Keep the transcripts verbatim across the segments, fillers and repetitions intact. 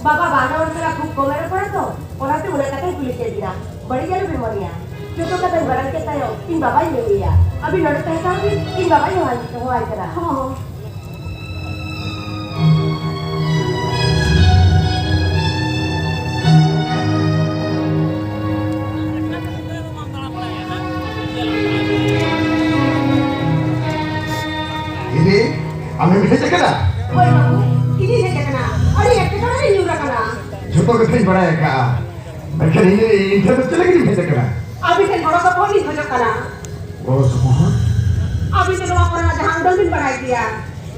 ᱵᱟᱵᱟ ᱵᱟᱨ ᱦᱚᱲ ᱥᱟᱞᱟᱜ ᱠᱷᱩᱵ ᱠᱚᱢᱮ ᱨᱚᱯᱚᱲᱟ ᱛᱚ, ᱚᱱᱟᱛᱮ ᱩᱱᱟᱹᱜ ᱠᱟᱛᱷᱟᱧ ᱠᱩᱞᱤ ᱠᱮᱫ ᱵᱤᱱᱟ᱾ ᱵᱟᱹᱲᱤᱡ ᱟᱞᱚᱵᱤᱱ ᱢᱚᱱᱮᱭᱟ᱾ ᱡᱚᱛᱚ ᱠᱟᱛᱷᱟᱧ ᱵᱟᱲᱟᱭ ᱠᱮᱫ ᱛᱟᱭᱚᱢ ᱤᱧ ᱵᱟᱵᱟᱧ ᱞᱟᱹᱭ ᱟᱭᱟ᱾ ᱟᱹᱵᱤᱱ ᱱᱚᱰᱮ ᱛᱟᱦᱮᱸ ᱦᱟᱛᱟᱲ ᱵᱤᱱ, ᱤᱧ ᱵᱟᱵᱟᱧ ᱦᱚᱦᱚᱣᱟᱭ, ᱦᱚᱦᱚᱣᱟᱭ ᱠᱟᱱᱟ᱾ ᱦᱚᱸ᱾ ᱤᱫᱤ, ᱟᱢᱮᱢ ᱦᱮᱡ ᱟᱠᱟᱱᱟ? ᱦᱳᱭ ᱵᱟᱹᱵᱩ, ᱤᱧᱤᱧ ᱦᱮᱡ ᱟᱠᱟᱱᱟ᱾ ᱟᱹᱰᱤ ᱮᱴᱠᱮᱴᱚᱬᱮ ᱨᱤᱧ ᱧᱩᱨ ᱟᱠᱟᱱᱟ᱾ ᱡᱷᱚᱛᱚ ᱠᱟᱛᱷᱟᱧ ᱵᱟᱲᱟᱭ ᱟᱠᱟᱫᱼᱟ, ᱢᱮᱱᱠᱷᱟᱱ ᱤᱧ, ᱤᱧ ᱴᱷᱮᱱ ᱫᱚ ᱪᱮᱫ ᱞᱟᱹᱜᱤᱫ ᱮᱢ ᱦᱮᱡ ᱟᱠᱟᱱᱟ? ᱟᱹᱵᱤᱱ ᱴᱷᱮᱱ ᱜᱚᱲᱚ ᱥᱚᱯᱚᱦᱚᱫ ᱞᱤᱧ ᱠᱷᱚᱡᱚᱜ ᱠᱟᱱᱟ᱾ ᱜᱚᱲᱚ ᱥᱚᱯᱚᱦᱚᱫ? ᱟᱹᱵᱤᱱ ᱫᱚ ᱱᱚᱣᱟ ᱠᱚᱨᱮᱱᱟᱜ ᱡᱟᱦᱟᱸ ᱩᱰᱟᱹᱝ ᱵᱤᱱ ᱵᱟᱲᱟᱭ ᱜᱮᱭᱟ,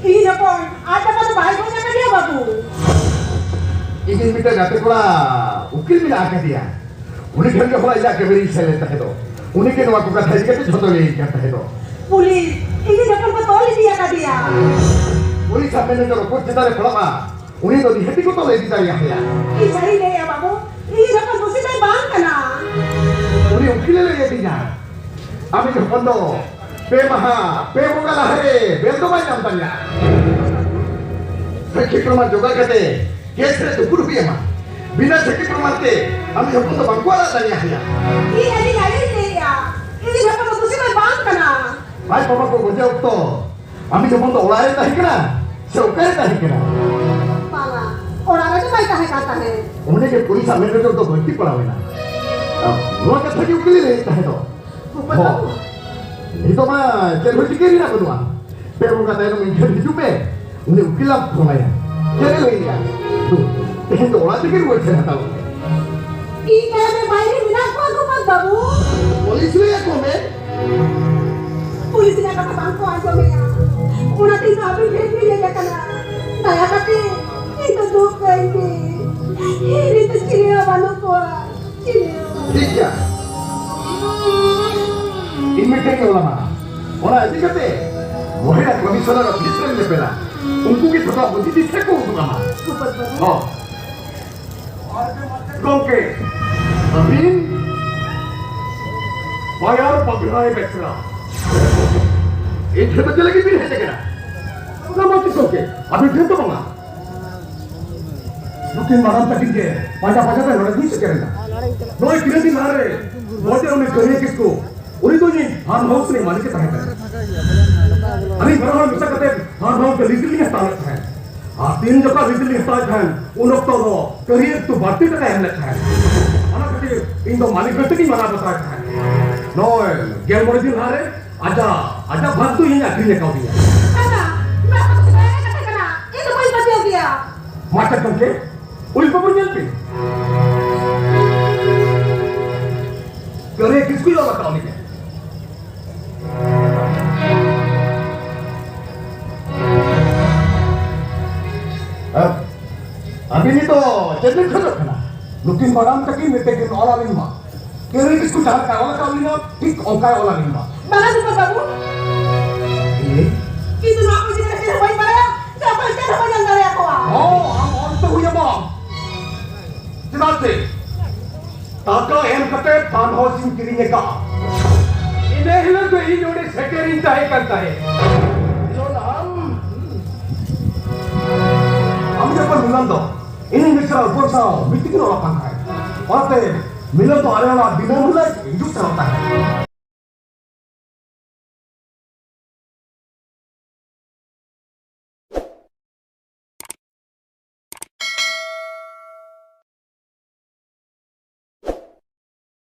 ᱤᱧ ᱦᱚᱯᱚᱱ ᱟᱡ ᱵᱟᱵᱟ ᱫᱚ ᱵᱟᱭ ᱜᱚᱡ ᱟᱠᱟᱫᱮᱭᱟ ᱵᱟᱹᱵᱩ᱾ ᱤᱧᱤᱡ ᱢᱤᱫᱴᱟᱝ ᱜᱟᱛᱮ ᱠᱚᱲᱟ ᱩᱠᱤᱞ ᱢᱮᱱᱟᱜ ᱟᱠᱟᱫᱮᱭᱟ, ᱩᱱᱤ ᱴᱷᱮᱱ ᱜᱮ ᱦᱚᱞᱟ ᱤᱧᱟᱹᱜ ᱠᱟᱹᱢᱤ ᱨᱤᱧ ᱥᱮᱱ ᱞᱮᱱ ᱛᱟᱦᱮᱸ ᱫᱚ᱾ ᱩᱱᱤ ᱜᱮ ᱱᱚᱣᱟ ᱠᱚ ᱠᱟᱛᱷᱟ ᱤᱫᱤ ᱠᱟᱛᱮ ᱡᱷᱚᱛᱚ ᱞᱟᱹᱭᱟᱹᱧ ᱠᱟᱱ ᱛᱟᱦᱮᱸ ᱫᱚ᱾ ᱯᱩᱞᱤᱥ, ᱤᱧᱤᱡ ᱦᱚᱯᱚᱱ ᱠᱚ ᱛᱚᱞ ᱤᱫᱤ ᱟᱠᱟᱫᱮᱭᱟ᱾ ᱯᱩᱞᱤᱥ ᱟᱜ ᱢᱮᱱ ᱛᱮᱫᱚ ᱨᱚᱯᱚᱨᱴ ᱪᱮᱛᱟᱱ ᱨᱮ ᱯᱟᱲᱟᱜᱼᱟ, ᱩᱱᱤ ᱫᱚ ᱱᱤᱦᱟᱹᱛᱤ ᱠᱚ ᱛᱚᱞ ᱤᱫᱤ ᱫᱟᱲᱮᱭᱟᱭᱟ᱾ ᱤᱧ ᱥᱟᱹᱨᱤᱧ ᱞᱟᱹᱭᱮᱫᱼᱟ ᱵᱟᱹᱵᱩ, ᱤᱧᱤᱡ ᱦᱚᱯᱚᱱ ᱫᱩᱥᱤ ᱫᱚᱭ ᱵᱟᱝ ᱠᱟᱱᱟ᱾ ᱩᱱᱤ ᱩᱠᱤᱞᱮ ᱞᱟᱹᱭ ᱟᱹᱫᱤᱧᱟ, ᱟᱢᱤᱡ ᱦᱚᱯᱚᱱ ᱫᱚ ᱯᱮ ᱢᱟᱦᱟ, ᱯᱮ ᱵᱚᱸᱜᱟ ᱞᱟᱦᱟᱨᱮ ᱵᱮᱞ ᱫᱚ ᱵᱟᱭ ᱧᱟᱢ ᱫᱟᱲᱮᱭᱟᱜᱼᱟ᱾ ᱥᱟᱹᱠᱷᱤ ᱯᱨᱚᱢᱟᱱ ᱡᱚᱜᱟᱲ ᱠᱟᱛᱮ ᱠᱮᱥ ᱨᱮ ᱫᱩᱯᱲᱩᱵ ᱦᱩᱭ ᱟᱢᱟ᱾ ᱵᱤᱱᱟ ᱥᱟᱹᱠᱷᱤ ᱯᱨᱚᱢᱟᱱ ᱛᱮ ᱟᱢᱤᱡ ᱦᱚᱯᱚᱱ ᱫᱚ ᱵᱟᱝᱠᱚ ᱟᱲᱟᱜ ᱫᱟᱲᱮᱭᱟᱭᱟ᱾ ᱤᱧ ᱟᱹᱰᱤ ᱞᱟᱹᱭᱮᱫᱼᱟ, ᱤᱧᱤᱡ ᱦᱚᱯᱚᱱ ᱫᱚ ᱫᱩᱥᱤ ᱫᱚᱭ ᱵᱟᱝ ᱠᱟᱱᱟ᱾ ᱟᱡ ᱵᱟᱵᱟ ᱠᱚ ᱜᱚᱡᱮ ᱚᱠᱛᱚ ᱟᱢᱤᱡ ᱦᱚᱯᱚᱱ ᱫᱚ ᱚᱲᱟᱜ ᱨᱮ ᱛᱟᱦᱮᱸ ᱠᱟᱱᱟ ᱥᱮ ᱚᱠᱟᱨᱮ ᱛᱟᱦᱮᱸ ᱠᱟᱱᱟ? ᱵᱟᱝᱟ, ᱚᱲᱟᱜ ᱨᱮᱫᱚ ᱵᱟᱭ ᱛᱟᱦᱮᱸ ᱠᱟᱱ ᱛᱟᱦᱮᱸᱫ᱾ ᱚᱸᱰᱮ ᱜᱮ ᱯᱩᱞᱤᱥ ᱟᱜ ᱢᱮᱫ ᱱᱚᱡᱚᱨ ᱫᱚ ᱵᱟᱹᱲᱛᱤ ᱯᱟᱲᱟᱣ ᱮᱱᱟ᱾ ᱱᱚᱣᱟ ᱠᱟᱛᱷᱟ ᱜᱮ ᱩᱠᱤᱞᱮ ᱞᱟᱹᱭᱮᱫ ᱛᱟᱦᱮᱸ ᱫᱚ᱾ ᱵᱷᱩᱯᱮᱱ ᱦᱚᱸ᱾ ᱵᱟᱹᱵᱩ᱾ ᱱᱤᱛᱚᱜ ᱢᱟ ᱪᱮᱫ ᱦᱚᱸ ᱪᱤᱠᱟᱹ ᱨᱮᱱᱟᱜ ᱵᱟᱹᱱᱩᱜᱼᱟ᱾ ᱯᱮ ᱵᱚᱸᱜᱟ ᱛᱟᱭᱱᱚᱢ ᱤᱧ ᱴᱷᱮᱱ ᱦᱤᱡᱩᱜ ᱢᱮ, ᱩᱱᱤ ᱩᱠᱤᱞᱟᱢ ᱯᱷᱳᱱ ᱟᱭᱟ᱾ ᱪᱮᱫ ᱮ ᱞᱟᱹᱭᱮᱫᱼᱟ? ᱛᱮᱦᱮᱧ ᱫᱚ ᱚᱲᱟᱜ ᱛᱮᱜᱮ ᱨᱩᱣᱟᱹᱲ ᱥᱮᱱ ᱦᱟᱛᱟᱲᱚᱜ ᱢᱮ᱾ ᱤᱧ ᱛᱟᱭᱚᱢ ᱨᱮ ᱵᱟᱭᱨᱮ ᱢᱮᱱᱟᱜ ᱠᱚᱣᱟ ᱜᱳᱯᱟᱞ ᱵᱟᱹᱵᱩ᱾ ᱯᱩᱞᱤᱥ ᱞᱟᱹᱭ ᱟᱠᱚ ᱢᱮ᱾ ᱯᱩᱞᱤᱥ ᱨᱮᱭᱟᱜ ᱠᱟᱛᱷᱟ ᱵᱟᱝ ᱠᱚ ᱟᱸᱡᱚᱢᱮᱜᱼᱟ᱾ ᱚᱱᱟᱛᱮ ᱤᱧ ᱫᱚ ᱟᱹᱵᱤᱱ ᱴᱷᱮᱱ ᱜᱤᱧ ᱦᱮᱡ ᱟᱠᱟᱱᱟ᱾ ᱫᱟᱭᱟ ᱠᱟᱛᱮ ᱤᱧ ᱫᱚ ᱫᱩᱜ ᱠᱟᱹᱧ ᱯᱮ᱾ ᱤᱧ ᱨᱮᱱ ᱫᱚ ᱪᱤᱞᱤ ᱦᱚᱸ ᱵᱟᱹᱱᱩᱜ ᱠᱚᱣᱟ᱾ ᱪᱤᱞᱤ ᱦᱚᱸ ᱵᱟᱹᱱᱩᱜ ᱴᱷᱤᱠ ᱜᱮᱭᱟ᱾ ᱤᱧ ᱢᱤᱫᱴᱮᱱ ᱜᱮ ᱚᱞᱟᱢᱟ᱾ ᱚᱱᱟ ᱤᱫᱤ ᱠᱟᱛᱮ ᱢᱚᱦᱤᱞᱟ ᱠᱚᱢᱤᱥᱚᱱᱟᱨ ᱚᱯᱷᱤᱥ ᱨᱮᱢ ᱧᱮᱯᱮᱞᱟ᱾ ᱩᱱᱠᱩ ᱜᱮ ᱡᱷᱚᱛᱚ ᱵᱩᱫᱷᱤ ᱫᱤᱥᱟᱹ ᱠᱚ ᱩᱫᱩᱜ ᱟᱢᱟ᱾ ᱜᱳᱯᱟᱞ ᱵᱟᱹᱵᱩ᱾ ᱦᱚᱸ᱾ ᱜᱚᱢᱠᱮ, ᱟᱹᱵᱤᱱ ᱵᱟᱭᱟᱨ ᱵᱟᱜᱽᱨᱟᱭ ᱵᱮᱥᱨᱟ᱾ ᱤᱧ ᱴᱷᱮᱱ ᱫᱚ ᱪᱮᱫ ᱞᱟᱹᱜᱤᱫ ᱵᱤᱱ ᱦᱮᱡ ᱟᱠᱟᱱᱟ? ᱚᱱᱟ ᱢᱟ ᱪᱮᱫ ᱜᱚᱢᱠᱮ, ᱟᱹᱵᱤᱱ ᱴᱷᱮᱱ ᱫᱚ ᱵᱟᱝᱟ᱾ ᱱᱩᱠᱤᱱ ᱢᱟᱨᱟᱝ ᱛᱟᱹᱠᱤᱱ ᱜᱮ ᱯᱟᱸᱡᱟ ᱯᱟᱸᱡᱟ ᱛᱮ ᱱᱚᱰᱮ ᱠᱤᱱ ᱥᱮᱴᱮᱨᱮᱱᱟ᱾ ᱱᱚᱜᱼᱚᱭ ᱛᱤᱱᱟᱹᱜ ᱫᱤᱱ ᱞᱟᱦᱟᱨᱮ ᱵᱚᱞ ᱮᱱᱮᱡ ᱠᱟᱹᱨᱤᱭᱟᱹ ᱠᱤᱥᱠᱩ, ᱩᱱᱤ ᱫᱚ ᱤᱧ ᱯᱷᱟᱨᱢ ᱦᱟᱣᱩᱥ ᱨᱤᱱᱤᱡ ᱢᱟᱹᱞᱤᱠ ᱮ ᱛᱟᱦᱮᱸ ᱠᱟᱱᱟ᱾ ᱟᱹᱞᱤᱧ ᱵᱟᱱᱟ ᱦᱚᱲ ᱢᱮᱥᱟ ᱠᱟᱛᱮ ᱯᱷᱟᱨᱢ ᱦᱟᱣᱩᱥ ᱨᱮ ᱞᱤᱡ ᱞᱤᱧ ᱦᱟᱛᱟᱣ ᱞᱮᱫ ᱛᱟᱦᱮᱸᱫ᱾ ᱟᱨ ᱛᱤᱱ ᱡᱚᱠᱷᱚᱱ ᱞᱤᱡ ᱞᱤᱧ ᱦᱟᱛᱟᱣᱮᱫ ᱛᱟᱦᱮᱸᱫ, ᱩᱱ ᱚᱠᱛᱚ ᱫᱚ ᱠᱟᱹᱨᱤᱭᱟᱹ ᱮᱠᱴᱩ ᱵᱟᱹᱲᱛᱤ ᱴᱟᱠᱟᱭ ᱮᱢ ᱞᱮᱫ ᱛᱟᱦᱮᱸᱫ᱾ ᱚᱱᱟ ᱠᱷᱟᱹᱛᱤᱨ ᱤᱧ ᱫᱚ ᱢᱟᱹᱞᱤᱠ ᱢᱮᱱᱛᱮ ᱜᱤᱧ ᱢᱟᱱᱟᱣ ᱵᱟᱛᱟᱣᱮᱫ ᱛᱟᱦᱮᱸᱫ᱾ ᱱᱚᱜᱼᱚᱭ ᱜᱮᱞ ᱢᱚᱬᱮ ᱫᱤᱱ ᱞᱟᱦᱟᱨᱮ ᱟᱡᱟᱜ, ᱟᱡᱟᱜ ᱵᱷᱟᱜᱽ ᱫᱚ ᱤᱧ ᱟᱹᱠᱷᱨᱤᱧ ᱟᱠᱟᱣᱫᱤᱧᱟ᱾ ᱵᱟᱵᱟ, ᱱᱚᱣᱟ ᱠᱚᱫᱚ ᱵᱟᱭ ᱠᱟᱛᱷᱟ ᱠᱟᱱᱟ᱾ ᱤᱧ ᱫᱚ ᱵᱟᱹᱧ ᱯᱟᱹᱛᱭᱟᱹᱣ ᱜᱮᱭᱟ᱾ ᱢᱟᱪᱮᱫ ᱜᱚᱢᱠᱮ, ᱩᱭ ᱵᱟᱹᱵᱩ ᱧᱮᱞ ᱯᱮ᱾ ᱠᱟᱹᱨᱤᱭᱟᱹ ᱠᱤᱥᱠᱩᱭ ᱚᱞ ᱟᱠᱟᱫ ᱞᱤᱧᱟ᱾ ᱟᱹᱵᱤᱱ ᱱᱤᱛᱚᱜ ᱪᱮᱫ ᱵᱤᱱ ᱠᱷᱚᱡᱚᱜ ᱠᱟᱱᱟ? ᱱᱩᱠᱤᱱ ᱢᱟᱰᱟᱢ ᱛᱟᱹᱠᱤᱱ ᱢᱤᱫᱴᱮᱡ ᱠᱤᱱ ᱚᱞ ᱟᱹᱞᱤᱧ ᱢᱟ᱾ ᱠᱟᱹᱨᱤᱭᱟᱹ ᱠᱤᱥᱠᱩ ᱡᱟᱦᱟᱸ ᱞᱮᱠᱟᱭ ᱚᱞ ᱟᱠᱟᱫ ᱞᱤᱧᱟ, ᱴᱷᱤᱠ ᱚᱱᱠᱟᱭ ᱚᱞ ᱟᱹᱞᱤᱧ ᱢᱟ᱾ ᱵᱟᱝᱟ ᱥᱩᱯᱟᱨ ᱵᱟᱹᱵᱩ, ᱤᱧ ᱫᱚ ᱱᱚᱣᱟ ᱠᱚ ᱤᱫᱤ ᱠᱟᱛᱮ ᱪᱮᱫ ᱦᱚᱸ ᱵᱟᱹᱧ ᱵᱟᱲᱟᱭᱟ, ᱥᱮ ᱚᱠᱚᱭ ᱪᱮᱫ ᱦᱚᱸ ᱵᱟᱹᱧ ᱧᱟᱢ ᱫᱟᱲᱮᱭᱟᱠᱚᱣᱟ᱾ ᱦᱚᱸ, ᱟᱢ ᱚᱞ ᱛᱮ ᱦᱩᱭ ᱟᱢᱟ᱾ ᱪᱮᱫᱟᱜ ᱥᱮ ᱴᱟᱠᱟ ᱮᱢ ᱠᱟᱛᱮ ᱯᱷᱟᱨᱢ ᱦᱟᱣᱩᱥ ᱤᱧ ᱠᱤᱨᱤᱧ ᱟᱠᱟᱫᱼᱟ᱾ ᱤᱱᱟᱹ ᱦᱤᱞᱳᱜ ᱫᱚ ᱤᱧ ᱚᱸᱰᱮ ᱥᱮᱴᱮᱨᱤᱧ ᱛᱟᱦᱮᱸ ᱠᱟᱱ ᱛᱟᱦᱮᱸᱫ᱾ ᱢᱤᱞᱚᱱ, ᱟᱢ, ᱟᱢ ᱡᱚᱠᱷᱚᱱ ᱢᱤᱞᱚᱱ ᱫᱚ ᱤᱧ ᱢᱤᱥᱨᱟ ᱩᱯᱚᱞ ᱥᱟᱶ ᱢᱤᱫ ᱛᱮᱜᱮ ᱚᱲᱟᱜ ᱠᱟᱱ ᱛᱟᱦᱮᱸᱫ᱾ ᱚᱱᱟᱛᱮ ᱢᱤᱞᱚᱱ ᱫᱚ ᱟᱞᱮ ᱚᱲᱟᱜ ᱫᱤᱱᱟᱹᱢ ᱦᱤᱞᱳᱜ ᱦᱤᱡᱩᱜ ᱥᱮᱱᱚᱜ ᱛᱟᱦᱮᱸᱫ᱾